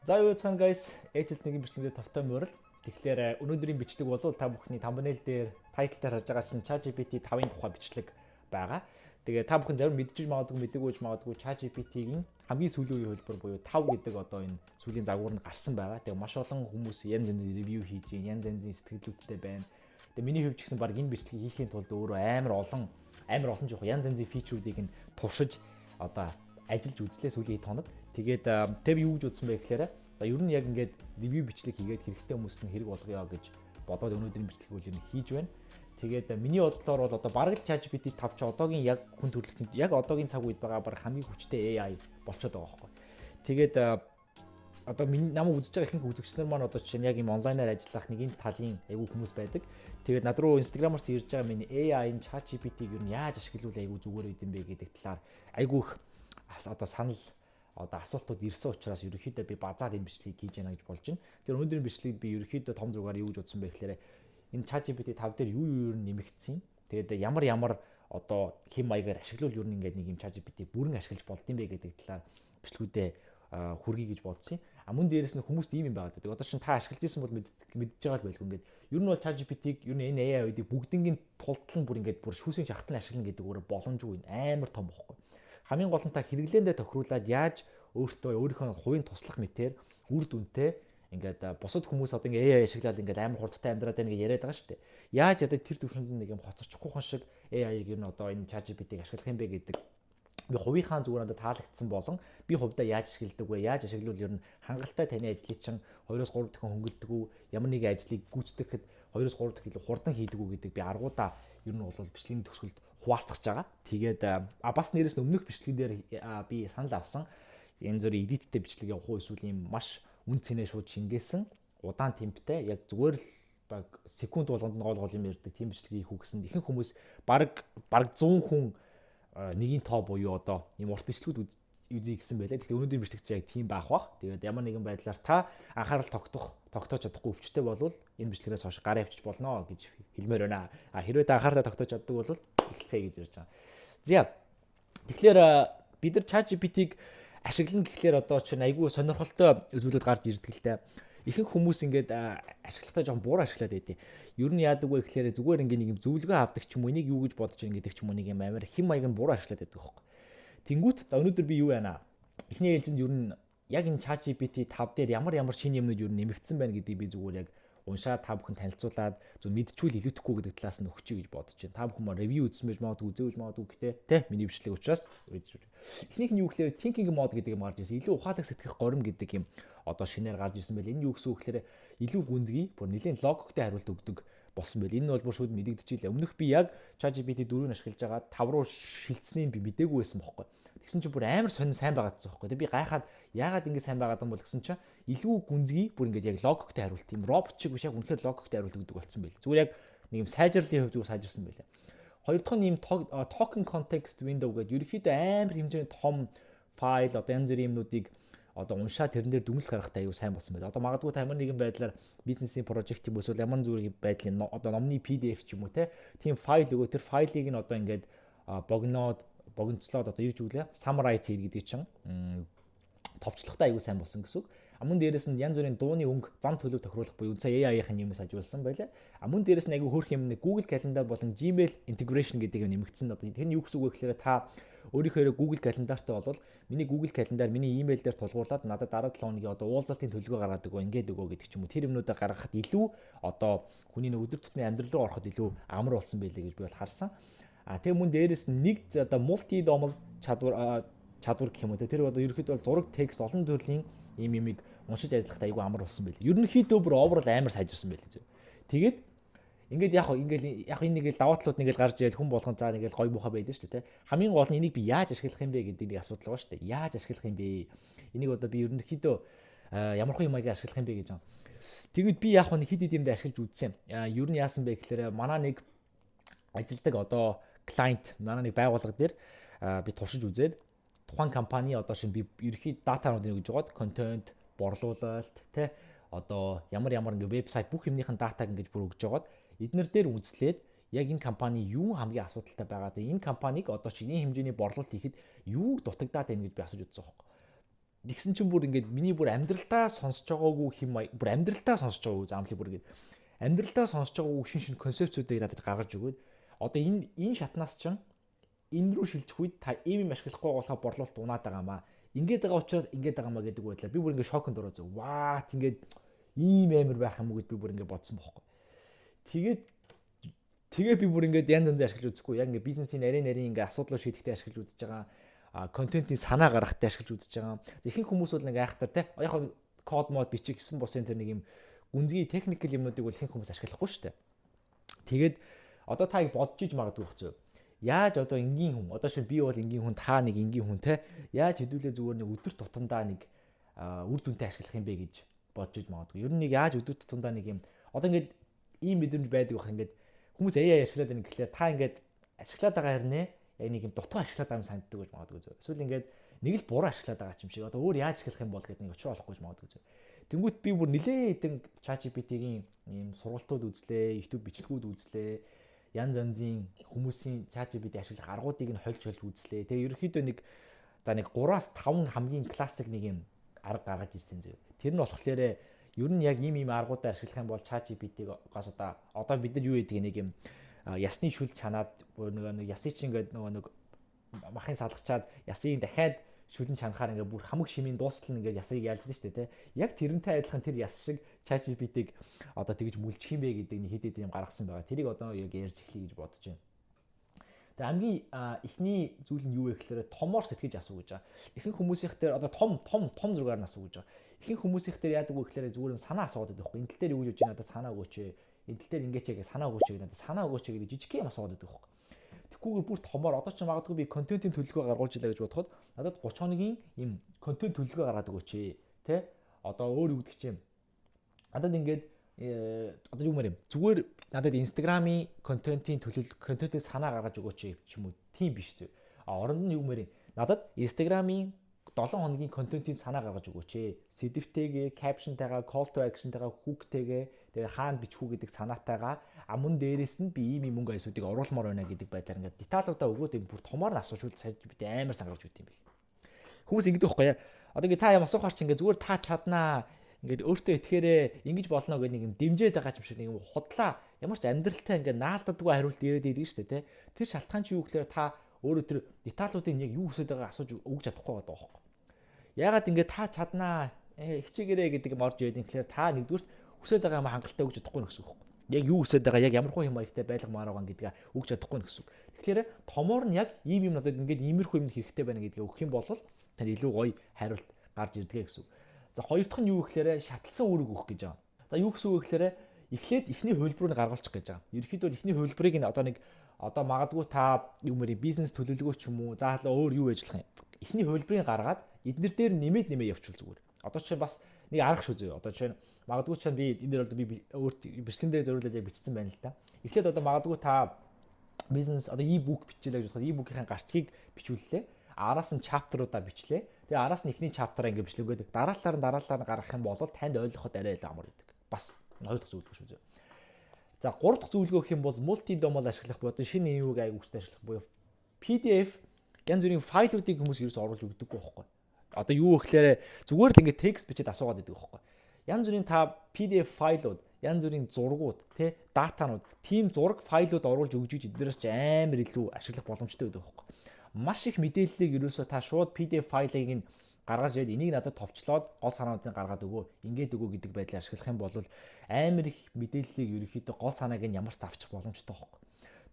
За, юу цаана guys, ээлжит нэгэн бичлэгээр тавтай морил. Тэгэхээр өнөөдрийн бичлэг бол та бүхний thumbnail дээр, title дээр харж байгаа чинь ChatGPT 5-ын тухай бичлэг байгаа. Тэгээ та бүхэн зарим мэдчихэж магадгүй, мэдээгүй ч магадгүй, ChatGPT-ийн хамгийн сүүлийн үеийн хувилбар буюу 5 гэдэг одоо энэ сүүлийн загвар нь гарсан байгаа. Тэгээ маш олон хүмүүс янз янзын review хийж, янз янзын сэтгэлдлүүдтэй байна. Тэгээ миний хувьд ч гэсэн баг энэ бичлэгийг хийхийн тулд өөрөө амар олон жоох янз янзын feature үүдийг нь туршиж, одоо ажиллаж үзлээ сүүлийн хэд хоног. Тэгээд тэг юу гэж үзсэн бэ гэхээр за, ер нь яг ингээд review бичлэг хийгээд хэрэгтэй хүмүүст нь хэрэг болгоё гэж бодоод өнөөдрийн бичлэгийг бол ер нь хийж байна. Тэгээд миний бодлоор бол одоо бараг л ChatGPT 5 ч одоогийн яг хүн төрөлхтөнд, яг одоогийн цаг үед байгаа бараг хамгийн хүчтэй AI болчиход байгаа байхгүй. Тэгээд одоо миний намайг үзэж байгаа ихэнх үзэгч нар маань одоо жишээ нь яг юм онлайнаар ажиллах нэгэн талын айгүй хүмүүс байдаг. Тэгээд над руу Instagram-аар ирж байгаа миний AI-ын ChatGPT-г ер нь яаж ашиглавал айгүй зүгээр байд юм бэ гэдэг талаар айгүй их одоо санал, одоо асуултууд ирсэн учраас ерөнхийдөө би базаад энэ бичлэгийг хийж яана гэж болж байна. Тэр өнөөдрийн бичлэгийг би ерөнхийдөө том зургаар юу гэж бодсон бэ гэхээр энэ ChatGPT 5 дээр юу юу юу нэмэгдсэн. Тэгээд ямар ямар одоо хэм маягаар ашиглавал ер нь ингээд нэг юм ChatGPT бүрэн ашиглаж болдог юм бэ гэдэг талаар бичлэгүүдээ хүргэе гэж бодсон юм. А мөн дээрэс нь хүмүүст ийм юм байгаад байдаг. Одоо шин та ашиглаж исэн бол мэдж байгаа л байлгүй, ингээд ер нь бол ChatGPT-г, ер нь энэ AI үедийг бүгднгийн тултал нь бүр ингээд бүр шүүсийн шахтан ашиглана гэдэг өөрөө боломжгүй, амар том бохгүй. Хамгийн гол нь та хэрэглээндээ тохируулаад яаж өөртөө, өөрийнхөө хувийн туслах мэтэр үр дүнтэй, ингээд бусад хүмүүс одоо ингээд AI ашиглаад ингээд амар хурдтай амьдраад байна гэж яриад байгаа шүү дээ. Яаж одоо тэр төвшөнд нэг юм хоцорчихгүйхан шиг AI-г, ер нь одоо энэ ChatGPT-г ашиглах юм бэ гэдэг би хувийнхаа зүгээр надад таалагдсан болон би хувьдаа яаж ашигладаг вэ? Яаж ашиглавал ер нь хангалттай таны ажлыг чинь 2-оос 3 дахин хөнгөлдөг үү? Ямар нэгэн ажлыг гүйцэтгэхэд 2-оос 3 дахин илүү хурдан хийдэг үү гэдэг би аргуудаа ер нь бол бичлэгийн төгсгөлд хуваалцах байгаа. Тэгээд бас нэрээс нь өмнөх бичлэгэн дээр би санал авсан, янз бүрийн edit тэй бичлэг явах уу, эсвэл ийм маш үн цэнэ шууд шингээсэн удаан темптэй, яг зүгээр л баг секунд болгонд нь гол гол юм ярьдаг тийм бичлэг хийх үү гэсэн ихэнх хүмүүс, баг 100 хүн нэгийн тоо буюу одоо ийм урт бичлэгүүд үзье гэсэн байлаа. Тэгэхээр өнөөдрийн бичлэгц яг тийм байх бах. Тэгээд ямар нэгэн байдлаар та анхаарал тогтоох тогтоож чадахгүй өвчтэй болвол энэ бичлэгээс хойш гараа явчих болно гэж хэлмээр байна. А хэрвээ та анхаарлаа тогтоож чаддаг бол эхэлцгээе гэж ярьж байгаа. За, тэгэхээр бид нар ChatGPT-г ашиглана гэхлээр одоо чинь айгүй сонирхолтой зүйлүүд гарч ирдэг л дээ. Ихэнх хүмүүс ингээд ашиглахдаа жоохон буруу ашиглаад байдیں۔ Ер нь яадаг вэ гэхлээр зүгээр ингээд нэг юм зөвлөгөө авдаг ч юм уу, энийг юу гэж бодож ин гэдэг ч юм уу, нэг юм амар хэм маяг нь буруу ашиглаад байдаг хөөхгүй. Тэнгүүт өнөөдөр би юу яана? Эхний ээлжинд ер нь яг энэ ChatGPT 5 дээр ямар ямар шинэ юмнууд ер нь нэмэгдсэн байна гэдгийг би зүгээр яг уншаад та бүхэн танилцуулаад зөв мэдчихвэл илүүтэхгүй гэдэг талаас нь өгчий гэж бодож байна. Та бүхэн маань review үзсэн байж магадгүй, үзээгүй магадгүй, гэтээ тэ миний бичлэг учраас эхнийх нь юу гэхээр thinking mode гэдэг юм гарч ирсэн. Илүү ухаалаг сэтгэх горим гэдэг юм одоо шинээр гарч ирсэн байл. Энэ юу гэсэн үг гэхээр илүү гүнзгий, бүр нэлээд логиктой хариулт өгдөг болсон байл. Энэ нь бол бүр шүд мэдэгдчихилээ. Өмнөх би яг ChatGPT 4-ийг ашиглаж байгаа 5 руу шилжсэнийг би мдээгүй байсан бохоггүй. Тэгсэн чинь бүр амар сонин сайн байгаадсан байхгүй. Тэг би гайхаад, яагаад ингэж сайн байгаад юм бол гэсэн чинь илүү гүнзгий, бүр ингэж яг логиктой хариулт, юм робот шиг биш, яг үнэхээр логиктой хариулт өгдөг болсон байл. Зүгээр яг нэг юм сайжрлын хувьд зүгээр сайжирсан байлаа. Хоёр дахь нь ийм token context window гэдэг, ерөнхийдөө амар хэмжээний том файл, одоо янз бүрийн юмнуудыг одоо уншаад тэрэн дээр дүгнэлт гаргахтай аюу сайн болсон байна. Одоо магадгүй та ямар нэгэн байдлаар бизнесийн project юм эсвэл ямар зүйлийн байдлын одоо номны PDF ч юм уу те, тийм файл өгөө, тэр файлыг нь одоо ингээд богиноод, богиноцлоод, одоо юу ч үглээ, summarize хийх гэдэг чинь товчлохтой аюу сайн болсон гэсэн үг. А мөн дээрэс нь янз бүрийн дууны өнгө, зан төлөв тохируулах буюу үндсэн AI-ийн юмс ажигласан байлаа. А мөн дээрэс нь аюу хөөрх юм нэг Google Calendar болон Gmail integration гэдэг юм нэмэгдсэн. Одоо тэр нь юу гэсэн үг вэ гэхээр та өөрийнхөө Google Calendar-тай бол миний Google Calendar миний email дээр тулгуурлаад надад дараа 7 хоногийн одоо уулзалтын төлөвлөгөө гаргадаг өгөө, ингээд өгөө гэдэг ч юм уу. Тэр юмнуудаа гаргахад илүү одоо хүний нэг өдөр тутмын амьдрал руу ороход илүү амар болсон байлээ гэж би бол харсан. А тэгээ мөн дээрэс нь нэг одоо multimodal чадвар гэх юм уу, тэр одоо ерөнхийдөө бол зураг, текст, олон төрлийн ийм юмыг уншиж ажиллахад айгүй амар болсон байл. Ерөнхийдөө бүр overall амар сайжирсан байл гэж. Тэгээд ингээд яг ингээд яг энэ нэг л даваа талууд нэг л гарч ирэл хүн болгон заа нэг л гой муухай байдаг шүү дээ, тэ. Хамгийн гол нь энийг би яаж ашиглах юм бэ гэдэг нэг асуудал байгаа шүү дээ. Яаж ашиглах юм бэ? Энийг одоо би ерөнхийдөө ямар хөө юм маягаар ашиглах юм бэ гэж юм. Тэгэд би яг нэг хэд хэд юмд ашиглаж үзсэн. Ер нь яасан бэ гэхээр манай нэг ажилдаг одоо client, манай нэг байгууллага дээр би туршиж үзээд, тухайн компани одоо шин би ерөнхий data нуудыг өгж байгаад, контент, борлуулалт тэ, одоо ямар ямар ингээ вебсайт, бүх юмныхын data г ингэж бүр өгж байгаад, эднэр дээр үндэслээд яг энэ компани юу хамгийн асуудалтай байгаа, энэ компаниг одоо чиний хэмжээний борлуулалт хийхэд юу дутагдаад байна гэж би асууж үзсэн байхгүй. Тэгсэн чинь бүр ингээд миний бүр амьдралдаа сонсож байгаагүй хэм, бүр амьдралдаа сонсож байгаагүй заамлыг, бүр ингээд амьдралдаа сонсож байгаагүй шин шин концепцүүдийг надад гаргаж өгөөд, одоо энэ шатнаас чинь энэ рүү шилжих үед та ийм юм ашиглахгүй болохоо борлуулалт унаад байгаа маа. Ингээд байгаа учраас ингээд байгаа маа гэдэг байдлаар би бүр ингээд шоконд ороо зөв. What, ингээд ийм амар байх юм уу гэд би бүр ингээд бодсон бохоггүй. Тэгээ би бүр ингээд янз янзын ашиглаж үзэхгүй. Яг ингээд бизнесийн нарийн нарийн ингээд асуудлыг шийдэхдээ ашиглаж үзэж байгаа. Контентын санаа гаргахтай ашиглаж үзэж байгаа. Ихэнх хүмүүс бол нэг айхтар те. Яг код мод бичих гэсэн бусын тэр нэг юм гүнзгий technical юмнуудыг бол ихэнх хүмүүс ашиглахгүй шүү дээ. Тэгээд одоо та бодож иж магадгүй хэвчээ. Яаж одоо энгийн хүн, одоо шинэ би бол энгийн хүн, та нэг энгийн хүн те. Яаж хэдүүлээ зүгээр нэг өдөр тутамдаа нэг үр дүнтэй ашиглах юм бэ гэж бодож иж магадгүй. Ер нь нэг яаж өдөр тутамдаа нэг юм одоо ингээд ийм мэдрэмж байдаг байх, ингээд хүмүүс AI ашиглаад байна гэхлээр та ингээд ашиглаад байгаа хэрнээ яг нэг юм дутуу ашиглаад байгаа юм санагддаг гэж магадгүй зөв. Эсвэл ингээд нэг л буруу ашиглаад байгаа юм шиг, одоо өөр яаж ашиглах юм бол гэдэг нэг учир олохгүй гэж магадгүй зөв. Тэнгүүт би бүр нилээ хэдэн ChatGPT-гийн ийм сургалтууд үзлээ, YouTube бичлэгүүд үзлээ. Янз янзын хүмүүсийн ChatGPT ашиглах аргуудыг нь хольж хольж үзлээ. Тэгээ ерөнхийдөө нэг за нэг 3-аас 5 хамгийн классик нэг юм арга гаргаж ирсэн зөв. Тэр нь болохоор ер нь яг ийм ийм аргуудаар ашиглах юм бол ChatGPT-гаас одоо бид нар юу гэдэг, нэг юм ясны шүл чанаад, нөгөө нэг ясыг чинь ингээд нөгөө нэг махын салгачаад ясыг дахиад шүлэн чанахаар ингээд бүр хамаг шимийн дуустал нь ингээд ясыг ялждаг шүү дээ, тэ. Яг тэрнтэй адилхан тэр яс шиг ChatGPT-г одоо тэгж мүлжих юм бэ гэдэг нэг хэд хэд юм гаргасан байгаа. Тэрийг одоо яг ярьж эхлэе гэж бодож байна. Тэгээ хамгийн эхний зүйл нь юу вэ гэхээр томоор сэтгэж асуу гэж байгаа. Ихэнх хүмүүсийнх дээр одоо том том том зургаар нь асуу гэж байгаа. Ихэнх хүмүүсийнх дээр яадаг вэ гэхээр зүгээр юм санаа асууад байдаг байхгүй. Энэ тал дээр юу гэж бодож, надад санаа өгөөч. Энэ тал дээр ингэж яг санаа өгөөч гэдэг, надад санаа өгөөч гэдэг жижиг юм асууад байдаг байхгүй. Тэгхгүйгээр бүр томоор, одоо ч магадгүй би контентын төлөвлөгөө гаргуулж илаа гэж бодоход надад 30 хоногийн юм контент төлөвлөгөө гаргаад өгөөч, тэ. Одоо өөр юу гэдэг чинь надад ингээд одоо юу мөр юм, зүгээр надад Instagram-ийн контентын төлөв, контентын санаа гаргаж өгөөч ч юм уу, тийм биш зү. А оронд нь юу мөр юм, надад Instagram-ийн 7 хоногийн контентын санаа гаргаж өгөөч. Сэдвтэйгээ, caption-тайгаа, call to action-тайгаа, hook-тэйгээ, тэгээ хаана бичих үү гэдэг санаатайгаа, а мөн дээрээс нь би ийм юм мөнгө аясуудыг оруулмаар байна гэдэг байдлаар ингээд деталуудаа өгөөд юм бүр томоор нь асуучвал бид амар сан гаргаж өгд юм бэл. Хүмүүс ингэдэг байхгүй яа. Одоо ингээд та юм асуухаар чи ингээд зүгээр та чаднаа, ингээд өөртөө итгэхээрээ ингэж болно гэх нэг юм дэмжиж байгаа юм шиг, нэг юм худлаа, ямар ч амьдралтай ингээд наалддаггүй хариулт ирээд идэг шүү дээ, тэ. Тэр шалтгаан чи юу гэхээр та өөрөө тэр деталуудыг яг юу хүсэж байгааг асууж өгч чадахгүй байгаа байхгүй. Яагаад ингээд та чаднаа, хичээгээрээ гэдэг юм орж ирээд юм гэхээр та нэгдүгürt хүсэж байгаа юм хангалттай өгч чадахгүй гэсэн үг байхгүй. Яг юу хүсэж байгаа, яг ямар хуу юм маягтай байлгамаар байгаа гэдгээ өгч чадахгүй гэсэн үг. Тэгэхээр томоор нь яг ийм юм надад ингээд иймэрхүү юм хэрэгтэй байна гэдгээ өгөх юм бол танд илүү гоё хариулт гарч ирдэг гэсэн үг. За, хоёр дахь нь юу гэхээр шатлсан үүрэг өгөх гэж байгаа. За, юу гэсэн үг вэ гэхээр эхлээд эхний хувилбарыг гаргуулчих гэж байгаа. Ерөнхийдөө эхний хувилбарыг нь одоо нэг одоо магадгүй та юу мөрий бизнес төлөвлөгөө ч юм уу, заалаа өөр юу ажиллах юм. Эхний хувилбарыг гаргаад эднэр дээр нэмээд нэмээ явуучвал зүгээр. Одоо жишээ бас нэг арга шүү зөө. Одоо жишээ нь магадгүй чинь би энэ дээр бол би өөрт бичлэгэн дээр зориулаад яг бичсэн байна л да. Эхлээд одоо магадгүй та бизнес одоо e-book бичээлээ гэж бодоход e-book-ийн гарчгийг бичүүллээ. Араас нь chapter-уудаа бичлээ. Тэгээ араас нь эхний chapter-аа ингэ бичлэггээд дараалалаар нь дараалалаар нь гаргах юм бол танд ойлгоход арай илүү амар байдаг. Бас хоёр дахь зөвлөгөө шүү зөө. За, гурав дахь зөвлөгөө гэх юм бол multimodal ашиглах буюу шинэ юуг аяг хүчтэй ашиглах буюу PDF, янз бүрийн файлуудыг хүмүүс ерөөсөөр оруулж өгдөггүй байхгүй. Одоо юу гэхээр зүгээр л ингэ текст бичээд асуугаад байдаг байхгүй. Янз бүрийн та PDF файлууд, янз бүрийн зургууд, тэ, датанууд, тийм зураг файлууд оруулж өгч иж эднээс ч амар илүү ашиглах боломжтой байдаг байхгүй. Маш их мэдээллийг ерөөсөө та шууд PDF файлыг нь гаргаж ирээд энийг надад товчлоод гол санаануудыг гаргаад өгөө, ингээд өгөө гэдэг байдлаар ашиглах юм бол амар их мэдээллийг ерөнхийдөө гол санааг нь ямар ч авчих боломжтой байхгүй.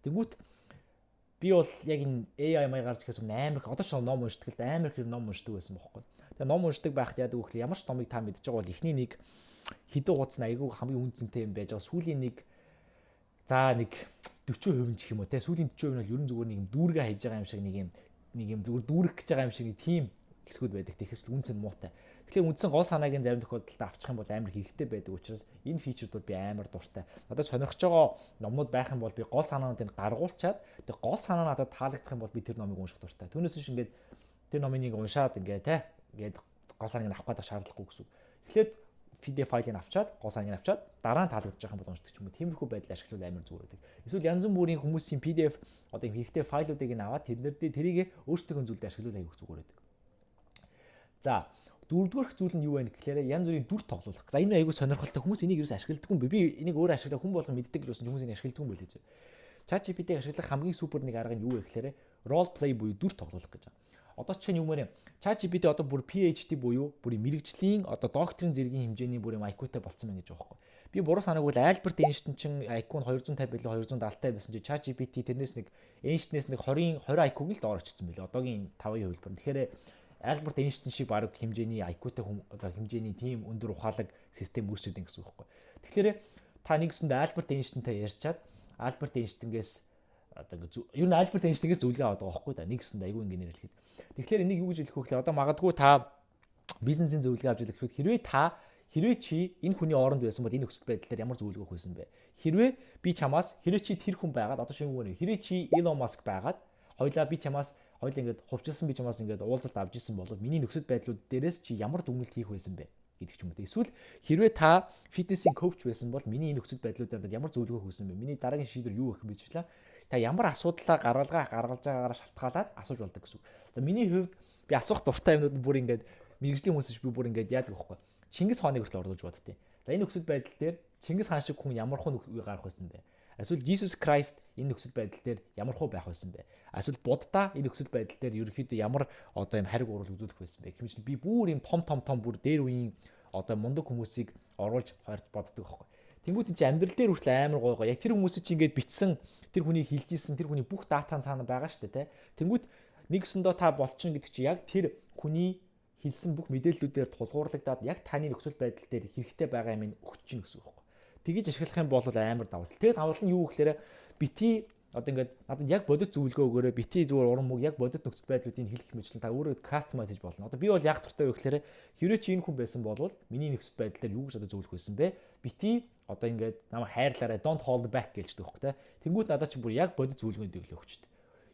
Тэнгүүт би бол яг энэ AI маяг гарч ирэхээс өмнө амар их одоо ч ном уншдаг л да, амар их ном уншдаг байсан байхгүй. Тэгээ ном уншдаг байхад яадаг вэ гэхэл ямар ч номыг та мэдж байгаа бол эхний нэг хэдэн хуудас нь айгүй хамгийн үнцэнтэй юм байж байгаа. Сүүлийн нэг за нэг 40% ч гэх юм уу те, сүүлийн 40% нь бол ерөн зүгээр нэг юм дүүргээ хайж байгаа юм шиг, нэг юм зүгээр дүүрэх гэж байгаа юм шиг нэг тийм хэсгүүд байдаг. Тэгэхээр үнц нь муутай. Тэгэхээр үндсэн гол санааг нь зарим тохиолдолд авчих юм бол амар хэрэгтэй байдаг учраас энэ feature үүд би амар дуртай. Одоо сонирхож байгаа номнууд байх юм бол би гол санаануудыг гаргуулчаад тэг гол санаа надад таалагдах юм бол би тэр номыг унших дуртай. Түүнээс биш ингээд тэр номыг нэг уншаад ингээд те ингээд гол санааг нь авах гэдэг шаардлагагүй гэсэн үг. Эхлээд PDF файлыг авчаад, гол санааг авчаад, дараа нь таалагдчих юм бол уншдаг ч юм уу. Тиймэрхүү байдал ашиглавал амар зүгээр байдаг. Эсвэл янз бүрийн хүмүүсийн PDF одоо юм хэрэгтэй файлуудыг нь аваад тэрнэр дээр тэрийг өөрсдийнхөө зүйлд ашиглавал аягүй зүгээр байдаг. За, Дөрөвдүгээр зүйл нь юу вэ гэхээр янз бүрийн дүр тоглуулах. За, энэ айгүй сонирхолтой, хүмүүс энийг ерөөс ашигладаг юм. Би энийг өөрөө ашиглах, хүн болгон мэддэг гэж бодсон, хүмүүс энийг ашигладаг юм байлээ. ChatGPT-г ашиглах хамгийн супер нэг арга нь юу вэ гэхээр role play буюу дүр тоглуулах гэж байна. Одоо жишээ нь юу мөрөө ChatGPT одоо бүр PhD буюу бүр мэрэгжлийн одоо докторийн зэргийн хэмжээний бүр юм IQ-тай болцсон байна гэж байгаа байхгүй. Би буруу санаагүй бол Альберт Эйнштейн чинь IQ нь 250 билүү 270 байсан чи ChatGPT тэрнээс нэг Эйнштейнээс нэг 20 20 IQ-г л доор очсон билээ. Одоогийн 5-ын хувилбар. Тэгэхээр Альберт Эйнштейн шиг баг хэмжээний IQ-тай хүм одоо хэмжээний тийм өндөр ухаалаг систем үүсчихэд гэсэн үг байхгүй. Тэгэхээр та нэгсэндээ Альберт Эйнштейнтэй ярьчаад Альберт Эйнштейнгээс одоо ингээ ер нь Альберт Эйнштейнгээс зөвлөгөө аваад байгаа байхгүй да. Нэгсэндээ айгүй ингээ нэрлэхэд. Тэгэхээр энийг юу гэж хэлэх вэ гэхээр одоо магадгүй та бизнесийн зөвлөгөө авч ирэх гэхэд хэрвээ чи энэ хүний оронд байсан бол энэ нөхцөл байдал дээр ямар зөвлөгөө өгөх байсан бэ? Хэрвээ би чамаас, хэрвээ чи тэр хүн байгаад, одоо шинэ үг, хэрвээ чи Elon Musk байгаад хоёлаа би чамаас, хоёлаа ингээд хувьчилсан би чамаас ингээд уулзалт авч исэн бол миний нөхцөл байдлууд дээрээс чи ямар дүгнэлт хийх байсан бэ гэдэг ч юм уу. Эсвэл хэрвээ та фитнесийн коуч байсан бол миний энэ нөхцөл байдлуудаар ямар зөвлөгөө өгсөн бэ? Миний дараагийн шийдвэр юу гэх юм бэ гэжлээ. Та ямар асуудлаа гаргалгаа гаргалж байгаагаараа шалтгаалаад асууж болдог гэсэн үг. За, миний хувьд би асуух дуртай юмнууд бүр ингээд мэргэжлийн хүмүүс биш, би бүр ингээд яадаг байхгүй. Чингис хааныг хүртэл оруулж боддتي. За, энэ нөхцөл байдал дээр Чингис хаан шиг хүн ямар хүн гарах байсан бэ? Эсвэл Jesus Christ энэ нөхцөл байдал дээр ямар хуу байх байсан бэ? Эсвэл Будда энэ нөхцөл байдал дээр ерөнхийдөө ямар одоо юм хариг уруул үзүүлэх байсан бэ? Гэх мэт би бүр юм том том том бүр дээр үеийн одоо мундаг хүмүүсийг оруулж хорж боддог байхгүй. Тэнгүүд энэ чинь амьдрал дээр хүртэл амар гой гой. Яг тэр хүмүүсийг чи ингээд бичсэн, тэр хүний хэлжсэн, тэр хүний бүх дата цаана байгаа шүү дээ, тэ. Тэнгүүд нэгсэндөө та болчин гэдэг чи яг тэр хүний хэлсэн бүх мэдээллүүдээр тулгуурлагдаад яг таны нөхцөл байдал дээр хэрэгтэй байгаа юм өгч чинь гэсэн үг байхгүй. Тэгэж ашиглах юм бол амар давуу тал. Тэгээд давуу нь юу гэхээр бити одоо ингээд надад яг бодит зөвлөгөө өгөөрэй, бити зүгээр уран мөг яг бодит нөхцөл байдлуудыг хэлэх мэтлэн та өөрөө customize хийж болно. Одоо би бол яг дуртай вэ гэхээр хэрвээ чи энэ хүн байсан бол миний нөхцөл байдлаар юу гэж одоо зөвлөх байсан бэ? Бити одоо ингээд намайг хайрлаарай, don't hold back гэлчдэг байхгүй те. Тэнгүүт надад чи бүр яг бодит зөвлөгөөнд өглөө өгчдөг.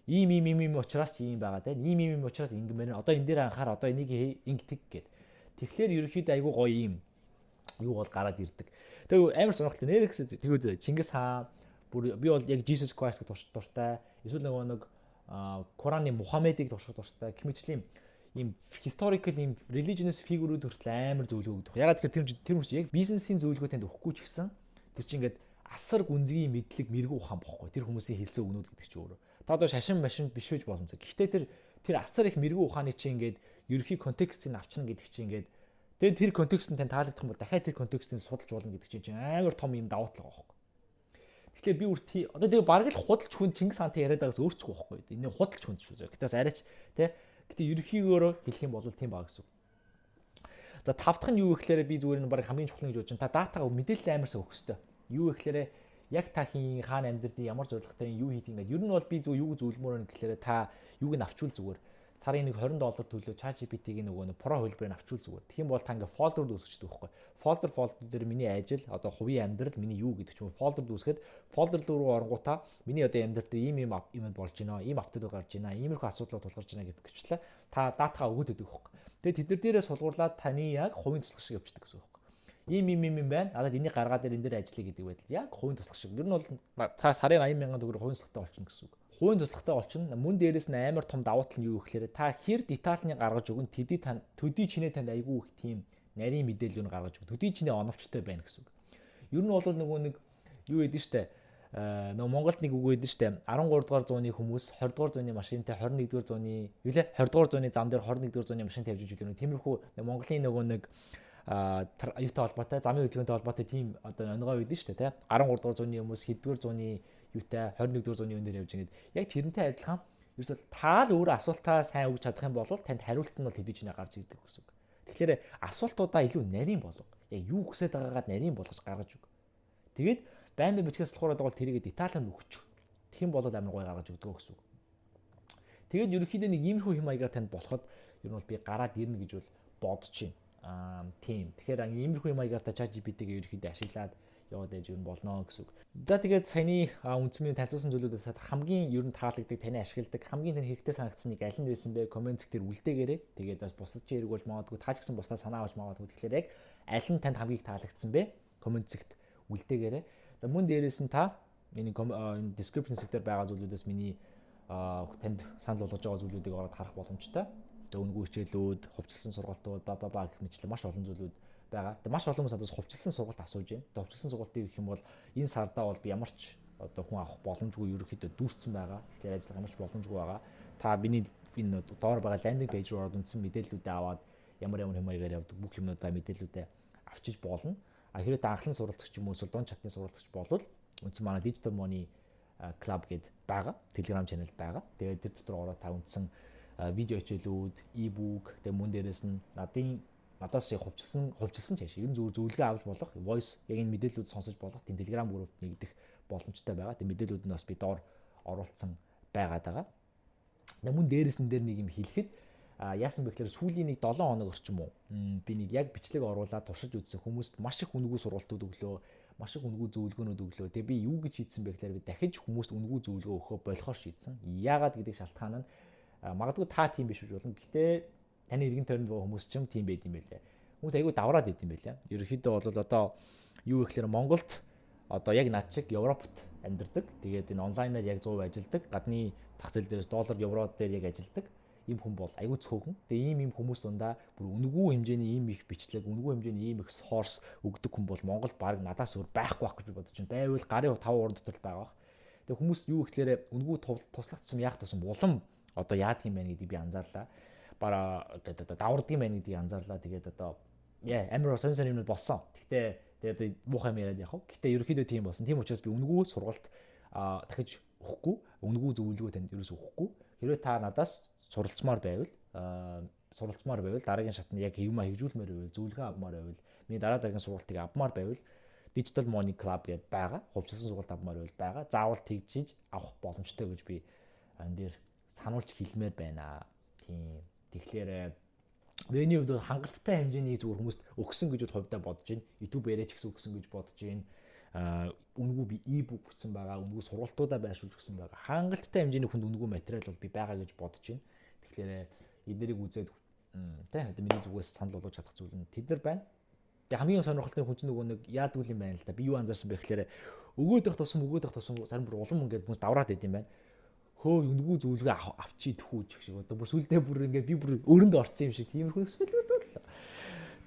Ийм ийм ийм ийм учраас чи ийм байгаа те. Ийм ийм ийм учраас ингэмээр, одоо энэ дээр анхаар, одоо энийг ингэдэг гэд. Тэгэхээр ерөнхийдөө айгүй гоё ийм юу бол гараад ирдэг. Тэгээ амар сонирхолтой нэр гэсэн тэгвэл зөө Чингис хаан, бүр би бол яг Jesus Christ гэх дуртай. Эсвэл нөгөө нэг Кораны Мухаммедыг турших дуртай. Гэх мэтлийн ийм historical, ийм religious figure-үүд хүртэл амар зөвлөгөө өгдөг. Ягаад гэхээр тэр хүмүүс яг бизнесийн зөвлөгөө танд өгөхгүй ч гэсэн тэр чинь ингээд асар гүнзгий мэдлэг, мэрэгүү ухаан бохгүй. Тэр хүмүүсийн хэлсэн үгнүүд гэдэг чинь өөрөө. Та одоо шашин машин биш байж болно. Гэхдээ тэр асар их мэрэгүү ухааны чинь ингээд ерөнхий контекстыг авчна гэдэг чинь ингээд тэгээд тэр контекст нь тань таалагдах юм бол дахиад тэр контекстыг судалж болно гэдэг чинь амар том юм давуу тал байгаа байхгүй. Тэгэхээр би үрт одоо тэгээ бараг л худалч хүн Чингис хаантай яриад байгаас өөрчлөхгүй байхгүй. Энэ худалч хүн шүү. Гэтээс арайч тэ. Гэтэ ерөнхийгөөрөө хэлэх юм бол тийм баг гэсэн. За, тав дахь нь юу гэхээр би зүгээр нь баг хамгийн чухал гэж бодож байна. Та датагаа, мэдээлэл амарсаа өгөх ёстой. Юу гэхээр яг та хин, хаана амьдрдیں، ямар зорилготой, юу хийдэг ингээд. Ер нь бол би зөв юу зөвлөмөр байна гэхээр та юуг нь авчвал зүгээр. Сарын нэг 20 доллар төлөө ChatGPT-ийн нөгөө нэг pro хувилбарыг авчвал зүгээр. Тэгэх юм бол та ингээ folder үүсгэждэг байхгүй. Folder дээр миний ажил, одоо хувийн амьдрал, миний юу гэдэг ч юм уу folder үүсгээд folder руу оронгуудаа миний одоо амьдрал дээр ийм ийм юм болж байна, ийм update гарч байна, иймэрхүү асуудлууд тулгарч байна гэх гэвчлээ. Та датагаа өгөөд өгдөг байхгүй. Тэгээд тэд нар дээрээ сулгуурлаад таны яг хувийн туслах шиг явчихдаг гэсэн үг байхгүй. Ийм ийм ийм юм байна. Надад энийг гаргаад ир, энэ дээр ажиллая гэдэг байдал. Яг хувийн туслах шиг. Ер нь бол та сарын 80 мянган төгрөг хувийн туслахтай болчихно гэсэн үг. Хувийн туслахтай болчихно. Мөн дээрэс нь амар том давуу тал нь юу гэхээр та хэр детальны гаргаж өгөн төдий тань төдий чинээ танд айгүй их тийм нарийн мэдээлэл нь гаргаж өгөн. Төдий чинээ оновчтой байна гэсэн үг. Ер нь бол нөгөө нэг юу гэдэг штэ, нөгөө Монголд нэг үг байдаг штэ, 13 дугаар зууны хүмүүс 20 дугаар зууны машинтай 21 дугаар зууны юу лээ 20 дугаар зууны зам дээр 21 дугаар зууны машин тавьж ижил нэг тиймэрхүү Монголын нөгөө нэг юутай холбоотой, замын хөдөлгөөнтэй холбоотой тийм одоо онгой байдаг шүү дээ, тий, 13 дугаар зууны хүмүүс хэддүгээр зууны юутай 21 дугаар зууны юун дээр явж ингээд яг тэрнтэй адилхан ерөөсөө та л өөрөө асуултаа сайн өгч чадах юм бол танд хариулт нь бол хэдий ч нэ гарч ирдэг гэсэн үг. Тэгэхээр асуултуудаа илүү нарийн болго. Яг юу хүсэж байгаагаа нарийн болгож гаргаж өг. Тэгээд байн байн бичгээс болохоор бол тэрийг деталаар өгч. Тэгэх юм бол амар гоё гаргаж өгдөг гэсэн үг. Тэгээд ерөнхийдөө нэг иймэрхүү хэм маягаар танд болоход ер нь бол би гараад ирнэ гэж бол бодож байна. Аа, тийм. Тэгэхээр иймэрхүү юм маягаар та ChatGPT-г ерөнхийдөө ашиглаад яваад байж ер нь болно гэсэн үг. За, тэгээд саяны үндсэн танилцуулсан зүйлүүдээс хамгийн ер нь таалагддаг, таны ашигладаг, хамгийн тань хэрэгтэй санагдсан нэг аль нь байсан бэ? Comment дээр үлдээгээрэй. Тэгээд бас бусад чи хэрэг болж магадгүй, та ч гэсэн бусдаа санаа авч магадгүй. Тэгэхээр яг аль нь танд хамгийн их таалагдсан бэ? Comment зэгт үлдээгээрэй. За, мөн дээрээс нь та энэ description хэсэг дээр байгаа зүйлүүдээс миний танд санал болгож байгаа зүйлүүдийг ороод харах боломжтой. Тэгээ үнэгүй хичээлүүд, хувьчилсан сургалтууд, ба ба ба гэх мэтлэн маш олон зүйлүүд байгаа. Тэгээ маш олон хүмүүс надаас хувьчилсан сургалт асууж байна. Тэгээ хувьчилсан сургалтыг гэх юм бол энэ сардаа бол би ямар ч одоо хүн авах боломжгүй, ерөнхийдөө дүүрсэн байгаа. Тэгэхээр ажиллах ямар ч боломжгүй байгаа. Та миний энэ доор байгаа landing page руу ороод үндсэн мэдээллүүдээ аваад ямар ямар юм маягаар явдаг бүх юмнуудаа, мэдээллүүдээ авчиж болно. А хэрвээ та анхлан суралцагч юм уу, эсвэл дунд чатны суралцагч болвол үндсэн манай Digital Money Club гээд байгаа. Telegram channel байгаа. Тэгээд тэр дотор ороод та үндсэн видео хичээлүүд, e-book, тэгээд мөн дээрээс нь надаас яг хувьчилсан цааш ер нь зөв зөвлөгөө авч болох, voice яг энэ мэдээллүүд сонсож болох тийм Telegram group нэгдэх боломжтой байгаа. Тийм мэдээллүүд нь бас би доор оруулсан байгаад байгаа. Тэгээд мөн дээрээс нь дээр нэг юм хэлэхэд яасан бэ гэхээр сүүлийн нэг 7 хоног орчим уу би нэг яг бичлэг оруулаад туршиж үзсэн, хүмүүст маш их үнэгүй сургалтууд өглөө, маш их үнэгүй зөвлөгөөнүүд өглөө. Тэгээ би юу гэж шийдсэн бэ гэхээр би дахиж хүмүүст үнэгүй зөвлөгөө өгөхөө болохоор шийдсэн. Яагаад гэдэг шалтгаан нь магадгүй та тийм биш гэж болно. Гэхдээ таны эргэн тойронд байгаа хүмүүс ч юм тийм байд юм байлээ. Хүмүүс айгүй давраад байд юм байлээ. Ерөнхийдөө бол одоо юу гэхээр Монголд одоо яг над шиг Европт амьдардаг. Тэгээд энэ онлайнаар яг 100% ажилладаг. Гадны зах зээл дээрээс доллар, евро дээр яг ажилладаг ийм хүн бол айгүй цөөхөн. Тэгээ ийм ийм хүмүүс дундаа бүр үнэгүй хэмжээний ийм их бичлэг, үнэгүй хэмжээний ийм их source өгдөг хүн бол Монгол баг надаас өөр байхгүй байх гэж би бодож байна. Байвал гарын 5 уран дотор л байгаа бах. Тэгээ хүмүүс юу гэхлээрэ үнэгүй туслах тусам яах тусам улам одоо яадаг юм байна гэдгийг би анзаарлаа. Бараа одоо давардаг юм байна гэдгийг анзаарлаа. Тэгээд одоо яа амар сонь сонь юмнууд болсон. Гэхдээ тэгээд одоо муухай юм яриад явах. Гэхдээ ерөнхийдөө тийм болсон. Тийм учраас би үнэгүй сургалт дахиж өгөхгүй, үнэгүй зөвлөгөө танд ерөөсөө өгөхгүй. Хэрвээ та надаас суралцмаар байвал, дараагийн шатнд яг юм хэрэгжүүлмээр байвал, зөвлөгөө авмаар байвал, миний дараа дараагийн сургалтыг авмаар байвал Digital Money Club гэдээ байгаа. Хувьчилсан сургалт авмаар байвал байгаа. Заавал тэгжиж авах боломжтой гэж би энэ дээр сануулж хэлмээр байна. Тийм. Тэгэхээр миний хувьд бол хангалттай хэмжээний зүгээр хүмүүст өгсөн гэж хувьдаа бодож байна. YouTube яриач гэсэн өгсөн гэж бодож байна. Үнэгүй би e-book бичсэн байгаа, үнэгүй сургалтуудаа байршуулж өгсөн байгаа. Хангалттай хэмжээний хүнд үнэгүй материал бол би байгаа гэж бодож байна. Тэгэхээр эднэрийг үзээд тэ одоо миний зүгээс санал болгож чадах зүйл нь тэд нар байна. Тэгээ хамгийн сонирхолтой хүн чинь нөгөө нэг яадаг юм байна л да. Би юу анзаарсан бэ гэхээр өгөөд байх тусам, өгөөд байх тусам сарин бүр улам ингээд хүмүүс давраад байд юм байна. Хөө, үнэгүй зөвлөгөө авчий тхүү гэх шиг, одоо бүр сүлдээ бүр ингээд би бүр өрөнд орсон юм шиг тиймэрхүү нөхцөл бол.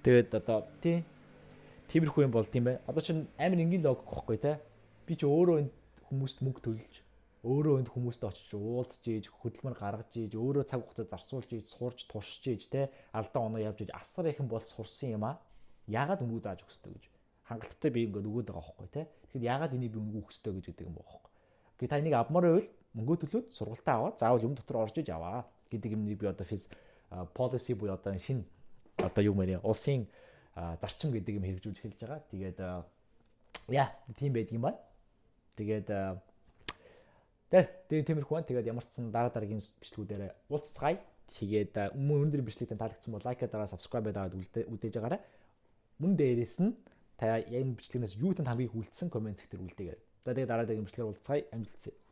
Тэгээд одоо тий тиймэрхүү юм болд юм байна. Одоо чинь амар энгийн логик байхгүй те. Би чи өөрөө энд хүмүүст мөнгө төлж, өөрөө энд хүмүүстэй очиж уулзж ийж, хөдөлмөр гаргаж ийж, өөрөө цаг хугацаа зарцуулж ийж, сурж туршиж ийж те, алдаа оноо явж ийж асар ихэн бол сурсан юм аа. Яагаад үнэгүй зааж өгөх ёстой гэж. Хангалттай би ингээд өгөөд байгаа байхгүй те. Тэгэхээр яагаад энийг би үнэгүй өгөх ёстой гэж гэдэг юм бохоо. Гэ та энийг авмаар байвал мөнгө төлөөд сургалтаа аваад заавал юм дотор орж иж аваа гэдэг юмыг би одоо физ policy буюу одоо шинэ одоо юу мэрэ улсын зарчим гэдэг юм хэрэгжүүлж эхэлж байгаа. Тэгээд яа тийм байдаг юм байна. Тэгээд тэгээ тиймэрхүү байна. Тэгээд ямар ч сан дараа дараагийн бичлэгүүдээр уулзцгаая. Тэгээд өмнө өнөөдрийн бичлэг тань таалагдсан бол like дараа, subscribe дараад үлдээж байгаарай. Мөн дээрээс нь та яг энэ бичлэгнээс юу танд хамгийн их үлдсэн comment дээр үлдээгээрэй. За, тэгээд дараа дараагийн бичлэгээр уулзцгаая. Амжилт.